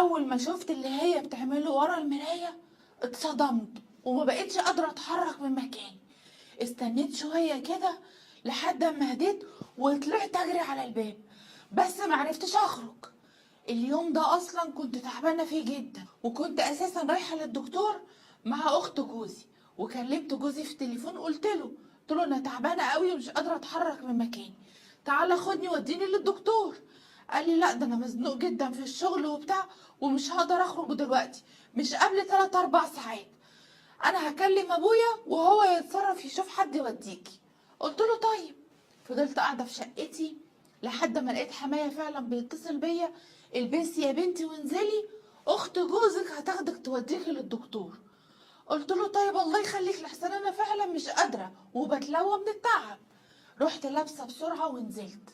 اول ما شفت اللي هي بتعمله ورا المراية اتصدمت وما بقتش قادرة اتحرك من مكاني. استنيت شوية كده لحد ما هديت وطلعت اجري على الباب، بس معرفتش اخرج. اليوم ده اصلا كنت تعبانة فيه جدا، وكنت اساسا رايحة للدكتور مع اخت جوزي، وكلمت جوزي في التليفون قلت له انا تعبانة قوي ومش قادرة اتحرك من مكاني، تعالى خدني وديني للدكتور. قال لي لا ده انا مزنوق جدا في الشغل وبتاع ومش هقدر اخرج دلوقتي، مش قبل 3 4 ساعات، انا هكلم ابويا وهو يتصرف يشوف حد يوديكي. قلت له طيب. فضلت قاعدة في شقتي لحد ما لقيت حماية فعلا بيتصل بيا، البسي يا بنتي وانزلي، اخت جوزك هتاخدك توديكي للدكتور. قلت له طيب الله يخليك، لحسن انا فعلا مش قادرة وبتلوى من التعب. رحت لابسه بسرعة ونزلت،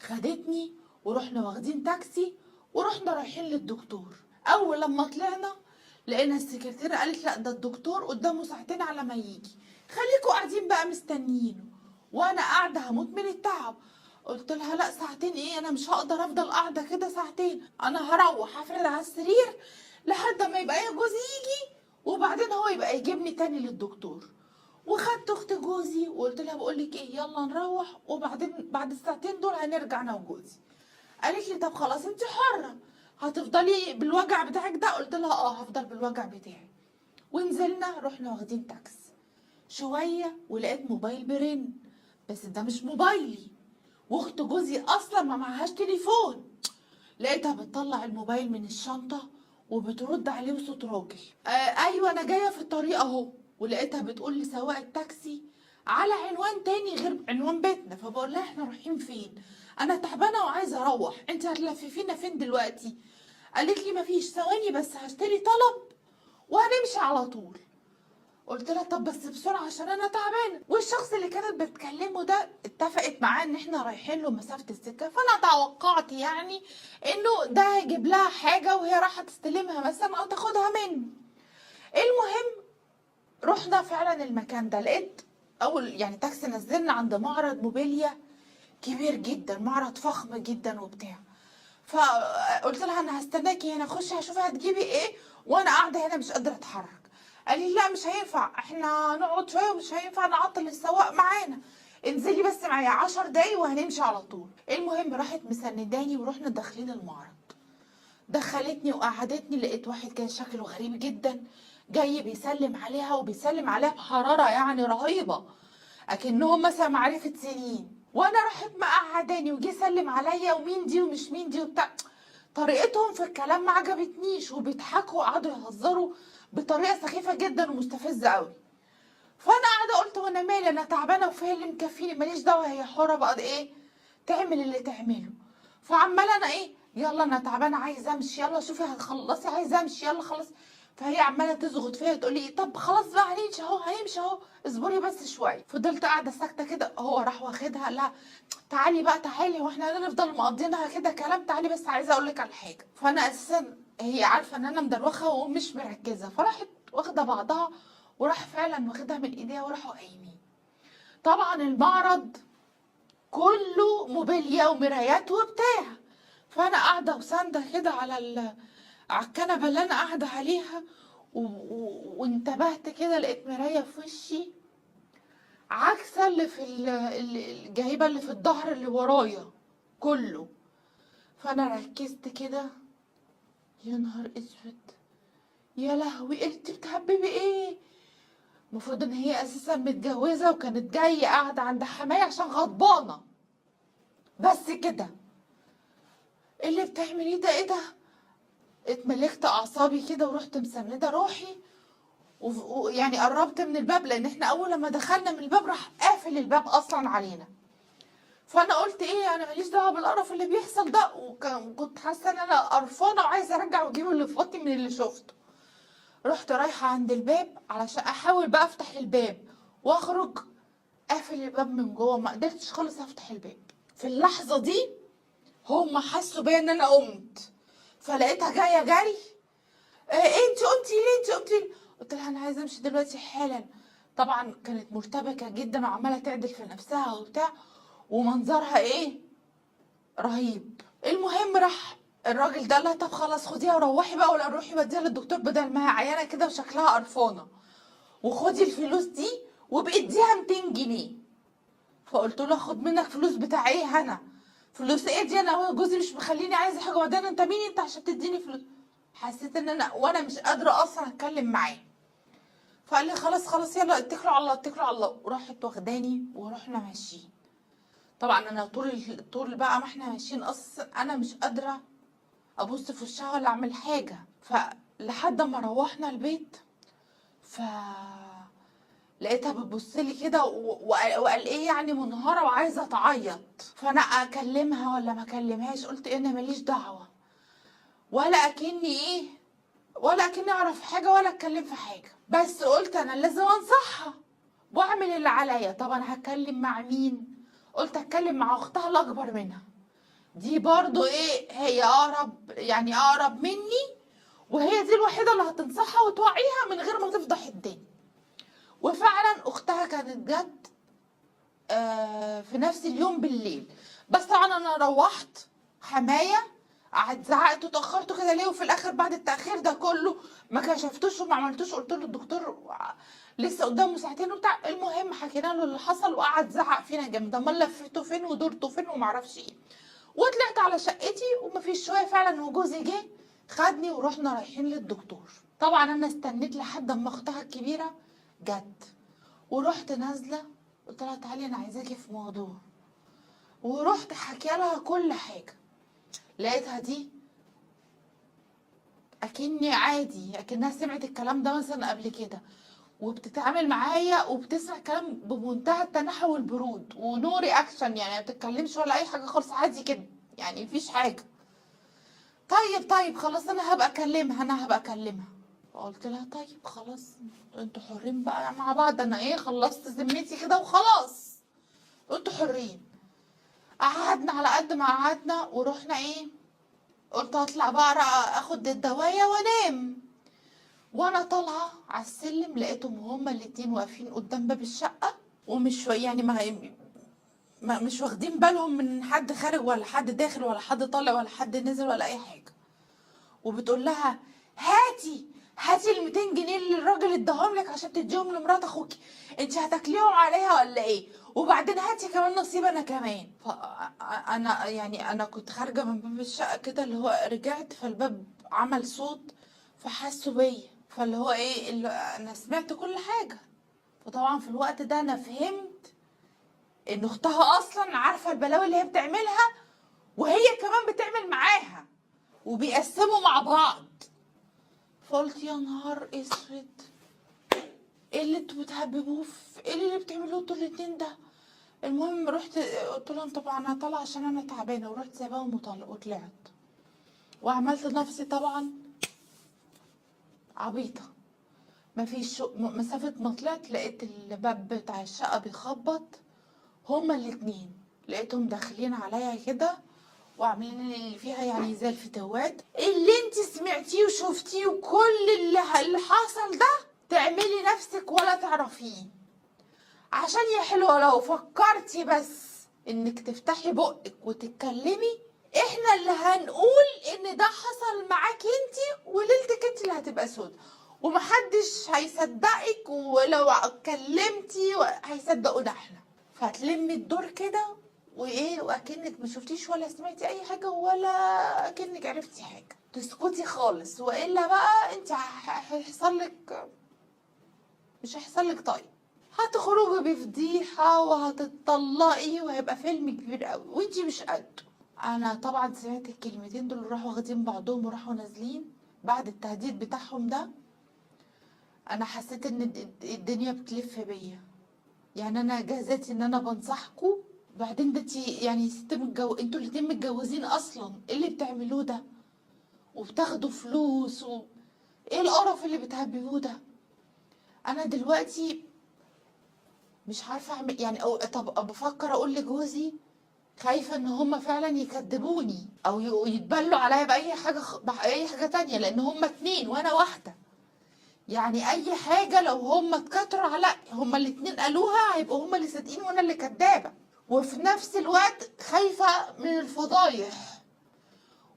خدتني ورحنا واخدين تاكسي ورحنا رايحين للدكتور. اول لما طلعنا لقينا السكرتيره قالت لا ده الدكتور قدامه ساعتين على ما يجي، خليكوا قاعدين بقى مستنيينه. وانا قاعدة هموت من التعب. قلت لها لا ساعتين ايه، انا مش هقدر افضل قاعدة كده ساعتين، انا هروح افرد على السرير لحد ما يبقى يا جوزي يجي وبعدين هو يبقى يجيبني تاني للدكتور. وخدت اخت جوزي وقلت لها بقول لك ايه، يلا نروح وبعدين بعد الساعتين دول هنرجع انا وجوزي. قالت لي طب خلاص انت حره، هتفضلي بالوجع بتاعك ده؟ قلت لها اه هفضل بالوجع بتاعي. ونزلنا رحنا واخدين تاكسي شوية ولقيت موبايل بيرن، بس ده مش موبايلي، واخت جوزي اصلا ما معهاش تليفون. لقيتها بتطلع الموبايل من الشنطة وبترد عليه بصوت راجل، ايوه انا جاية في الطريق اهو. ولقيتها بتقول لسواق التاكسي على عنوان تاني غير عنوان بيتنا. فبقول لها احنا رايحين فين؟ انا تعبانة وعايزه اروح، انت هتلففينا فين دلوقتي؟ قالت لي مفيش، ثواني بس هشتري طلب وهنمشي على طول. قلت لها طب بس بسرعة عشان انا تعبانة. والشخص اللي كانت بتكلمه ده اتفقت معاه ان احنا رايحين له مسافة السكة، فانا توقعت يعني انه ده هيجيب لها حاجة وهي رايحة تستلمها مثلا او تاخدها منه. المهم رحنا فعلا المكان ده، لقيت اول يعني تاكسي نزلنا عند معرض موبيليا كبير جدا، معرض فخم جدا وبتاع. فقلت لها انا هستناكي هنا، خشي هشوف هتجيبي ايه، وانا قاعدة هنا مش قادرة اتحرك. قال لي لا مش هينفع، احنا نقعد شوية ومش هينفع نعطل السواق معانا، انزلي بس معايا 10 دقايق وهنمشي على طول. المهم راحت مسنداني ورحنا داخلين المعرض. دخلتني وقعدتني، لقيت واحد كان شكله غريب جدا جاي بيسلم عليها، وبيسلم عليها بحرارة يعني رهيبة، اكنهم مثلا معرفة سنين. وانا راحت مقعداني وجي سلم عليا، ومين دي ومش مين دي وبتاع. طريقتهم في الكلام ما عجبتنيش، وبيضحكوا وقعدوا يهزروا بطريقة سخيفة جدا ومستفزه قوي. فانا قاعدة قلت وانا مالي، انا تعبانة وفيها اللي مكفيني، ماليش دعوه، هي حره بقى ايه تعمل اللي تعمله. فعماله انا ايه، يلا انا تعبانة عايزه امشي، يلا شوفي هتخلصي، عايزه امشي، يلا خلاص. فهي عماله تزغط فيا تقول لي طب خلاص بقى هنمشي اهو، هنمشي اهو، اصبري بس شوية. فضلت قاعدة ساكته كده، هو راح واخدها، لا تعالي بقى تعالي، واحنا هنفضل مقضينها كده كلام، تعالي بس عايزه اقول لك على حاجة. فانا اساسا هي عارفه ان انا مدروخه ومش مركزه، فراحت واخده بعضها وراح فعلا واخدها من ايديها وراحوا قايمين. طبعا المعرض كله موبيليا ومرايات وبتاع، فانا قاعدة وسانده كده على الكنبة اللي انا قاعدة عليها، وانتبهت كده لقيت مراية في وشي عكسه اللي في الجايبه اللي في الظهر اللي ورايا كله. فانا ركزت كده، يا نهار اسود، يا لهوي انت بتهببي ايه؟ المفروض ان هي اساسا متجوزة وكانت جاية قاعدة عند حماية عشان غضبانه، بس كده اللي بتعمليه ده ايه ده؟ اتملكت اعصابي كده ورحت مسنده روحي، ويعني قربت من الباب، لان احنا اول لما دخلنا من الباب راح قافل الباب اصلا علينا. فانا قلت ايه، انا ماليش دعوه بالقرف اللي بيحصل ده، وكنت حاسه ان انا قرفانه وعايزه ارجع واجيب اللي في بطني من اللي شفته. رحت رايحة عند الباب علشان احاول بقى افتح الباب واخرج، قافل الباب من جوه، ما قدرتش خالص افتح الباب. في اللحظة دي هم حسوا بيا ان انا قمت، فلقيتها جاية جري، إيه انت قمتي ليه؟ انت قمتي ليه؟ قلت لها انا عايزه امشي دلوقتي حالا. طبعا كانت مرتبكه جدا وعماله تعدل في نفسها وبتاع، ومنظرها ايه رهيب. المهم راح الراجل ده قال لها طب خلاص خديها وروحي بقى، ولا روحي وديها للدكتور بدل ما هي عيانه كده وشكلها قرفانه، وخدي الفلوس دي وبقيت 200 جنيه. فقلت له خد منك فلوس بتاع ايه انا؟ فلوس ايه دي؟ انا جوزي مش مخليني عايزه حاجة، وبعدين انت مين انت عشان تديني فلوس؟ حسيت ان انا وانا مش قادرة اصلا اتكلم معاه. فقال لي خلاص خلاص يلا اتكلوا على الله اتكلوا على الله، وراحت واخداني ورحنا ماشيين. طبعا انا طول بقى ما احنا ماشيين اصلا انا مش قادرة ابص في وشها ولا اعمل حاجة. فلحد ما روحنا البيت ف لقيتها بتبص لي كده وقال ايه يعني منهاره وعايزه تعيط. فانا اكلمها ولا ما اكلمهاش؟ قلت ايه انا ماليش دعوه، ولا اكني ايه ولا اكني اعرف حاجة ولا اتكلم في حاجة، بس قلت انا لازم انصحها واعمل اللي عليا. طب انا هتكلم مع مين؟ قلت اتكلم مع اختها الاكبر منها، دي برضو ايه هي اقرب، يعني اقرب مني، وهي دي الوحيدة اللي هتنصحها وتوعيها من غير ما تفضح الدنيا. وفعلا اختها كانت جت في نفس اليوم بالليل، بس طبعا انا روحت حماية قعدت زعقت وتاخرتوا كده ليه، وفي الاخر بعد التاخير ده كله ما كشفتوش وما عملتوش. قلت له الدكتور لسه قدامه ساعتين وبتاع. المهم حكينا له اللي حصل وقعد زعق فينا جامد، امال لفيته فين ودورته فين وما اعرفش ايه. وطلعت على شقتي ومفيش شوية فعلا وجوزي جه خدني ورحنا رايحين للدكتور. طبعا انا استنيت لحد اما اختها الكبيرة جت، ورحت نازله قلت لها تعالي انا عايزاكي في موضوع، ورحت حكي لها كل حاجة. لقيتها دي اكني عادي، اكنها سمعت الكلام ده مثلا قبل كده، وبتتعامل معايا وبتسمع كلام بمنتهى التنحي والبرود و no reaction، يعني ما بتتكلمش ولا اي حاجة خالص، عادي كده يعني مفيش حاجة. طيب خلاص انا هبقى اكلمها، انا هبقى اكلمها. فقلت لها طيب خلاص انتوا حرين بقى مع بعض، انا ايه خلصت ذمتي كده وخلاص انتوا حرين. قعدنا على قد ما قعدنا ورحنا ايه، قلت هطلع بقى اخد الدوايه وانام. وانا طالعه على السلم لقيتهم هما الاتنين واقفين قدام باب الشقة، ومش يعني ما مش واخدين بالهم من حد خارج ولا حد داخل ولا حد طالع ولا حد نزل ولا اي حاجة. وبتقول لها هاتي هاتي ال 200 جنيه اللي الراجل اداهم لك عشان تديهم لمرات اخوكي، انت هتاكليهم عليها ولا ايه؟ وبعدين هاتي كمان نصيب انا كمان. فانا يعني انا كنت خارجه من باب الشقة كده، اللي هو رجعت فالباب عمل صوت فحسوا بيا، فاللي هو ايه اللي انا سمعت كل حاجة. فطبعا في الوقت ده انا فهمت ان اختها اصلا عارفه البلاوي اللي هي بتعملها، وهي كمان بتعمل معاها وبيقسموا مع بعض. فقلت يا نهار اسود، ايه اللي انتوا بتهببوه في ايه اللي بتعملوه انتوا الاتنين ده؟ المهم رحت قلت لهم طبعا انا طالعه عشان انا تعبانة، ورحت سايباهم وطلعت، وعملت نفسي طبعا عبيطه. مفيش مسافة ما طلعت لقيت الباب بتاع الشقة بيخبط، هما الاتنين لقيتهم داخلين عليا كده وعاملين اللي فيها يعني زي الفتوات. اللي انت سمعتيه وشفتيه وكل اللي حصل ده تعملي نفسك ولا تعرفيه، عشان يا حلوة لو فكرتي بس انك تفتحي بقك وتتكلمي احنا اللي هنقول ان ده حصل معاكي انت، وليلتك انت اللي هتبقى سودا ومحدش هيصدقك، ولو اتكلمتي هيصدقونا احنا. فهتلمي الدور كده وايه، واكنك ما شفتيش ولا سمعتي اي حاجة ولا اكنك عرفتي حاجة، تسكتي خالص، والا بقى انت هيحصل لك مش هيحصل لك طيب، هتخرجي بفضيحه وهتتطلقي وهيبقى فيلم كبير قوي وانتي مش قده. انا طبعا سمعت الكلمتين دول وراحوا واخدين بعضهم وراحوا نازلين بعد التهديد بتاعهم ده. انا حسيت ان الدنيا بتلف بيا، يعني انا جهزتي ان انا بنصحكم، بعدين ده يعني ست انتوا الاتنين متجوزين اصلا، ايه اللي بتعملوه ده؟ وبتاخدوا فلوس ايه القرف اللي بتهببوه ده؟ انا دلوقتي مش عارفه اعمل يعني، أو طب بفكر اقول لجوزي، خايفة ان هما فعلا يكذبوني او يتبلوا عليا باي حاجة باي حاجة تانية، لان هما اتنين وانا واحدة، يعني اي حاجة لو هما اتكتروا على هما الاتنين قالوها هيبقوا هما اللي صادقين وانا اللي كدابه. وفي نفس الوقت خايفة من الفضايح،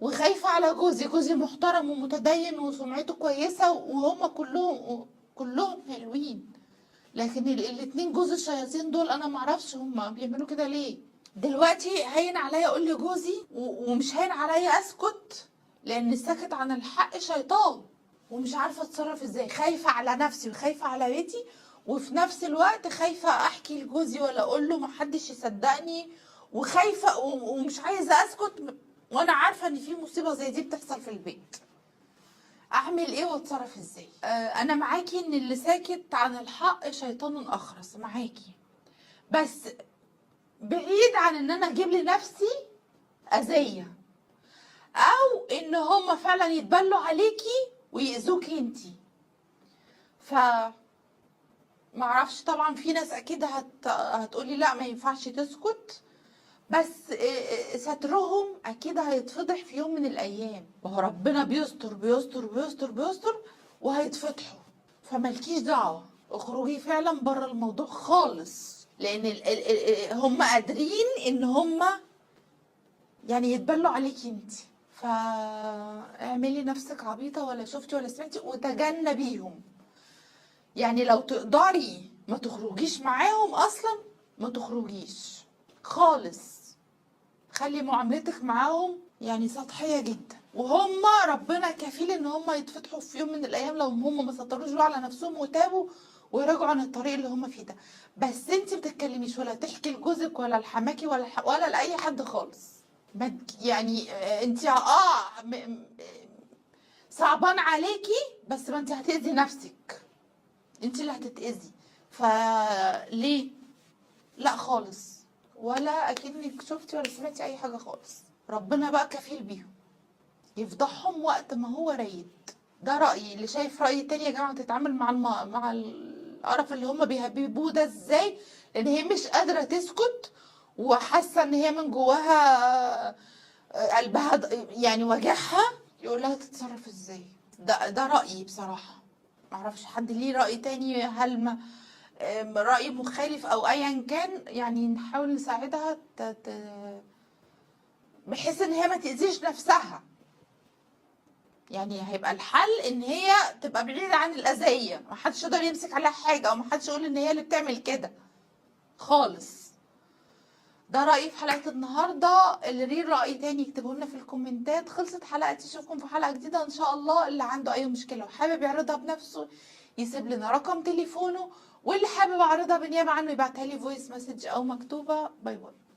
وخايفة على جوزي. جوزي محترم ومتدين وسمعته كويسة، وهما كلهم حلوين، لكن الاتنين جوز الشياطين دول انا معرفش هما بيعملوا كده ليه. دلوقتي هين عليا اقول لجوزي، ومش هين عليا اسكت، لان السكت عن الحق شيطان، ومش عارفه اتصرف ازاي. خايفة على نفسي وخايفة على بيتي، وفي نفس الوقت خايفة احكي لجوزي ولا اقول له محدش يصدقني، وخايفة ومش عايزه اسكت، وانا عارفه ان في مصيبة زي دي بتحصل في البيت. اعمل ايه واتصرف ازاي؟ انا معاكي ان اللي ساكت عن الحق شيطان اخرس، معاكي، بس بعيد عن ان انا اجيب لنفسي اذيه، او ان هما فعلا يتبلوا عليكي ويأذوكي انتي. ف معرفش، طبعا في ناس اكيد هتقولي لا ما ينفعش تسكت، بس سترهم اكيد هيتفضح في يوم من الايام. ما هو ربنا بيستر بيستر بيستر بيستر وهيتفضحوا، فمالكيش دعوه، اخرجي فعلا بره الموضوع خالص، لان هم قادرين ان هم يعني يتبلوا عليكي انت. فاعملي نفسك عبيطه ولا شفتي ولا سمعتي، وتجنبيهم. يعني لو تقدري ما تخرجيش معاهم اصلا، ما تخرجيش خالص، خلي معاملتك معاهم يعني سطحية جدا، وهم ربنا كفيل ان هم يتفتحوا في يوم من الايام لو هم ما سطروش بقى على نفسهم وتابوا ويراجعوا عن الطريق اللي هم فيه ده. بس انت ما تتكلميش ولا تحكي لجوزك ولا لحماكي ولا لاي حد خالص. يعني انت صعبان عليكي، بس ما انت هتأذي نفسك، انت اللي هتتأذي، فليه؟ لا خالص، ولا اكنك شفتي ولا سمعتي اي حاجة خالص. ربنا بقى كفيل بيهم، يفضحهم وقت ما هو رايد. ده رايي، اللي شايف راي تاني يا جماعة تتعامل مع القرف اللي هم بيهببوه ده ازاي، لان هي مش قادرة تسكت، وحاسه ان هي من جواها قلبها يعني وجعها، يقول لها تتصرف ازاي. ده رايي بصراحة، معرفش حد ليه راي تاني، هل ما رأي مخالف أو أيا كان، يعني نحاول نساعدها بحيث إن هي ما تأذيش نفسها. يعني هيبقى الحل إن هي تبقى بعيدة عن الأذية، ما حدش يقدر يمسك عليها حاجة، أو ما حدش يقول إن هي اللي بتعمل كده خالص. ده رأيي في حلقة النهاردة، اللي ليه رأي تاني يكتبه لنا في الكومنتات. خلصت حلقتي، اشوفكم في حلقة جديدة إن شاء الله. اللي عنده أي مشكلة وحابب يعرضها بنفسه يسيب لنا رقم تليفونه، واللي حابب اعرضها بالنيابة عنه يبعتها لي voice message او مكتوبة. bye bye.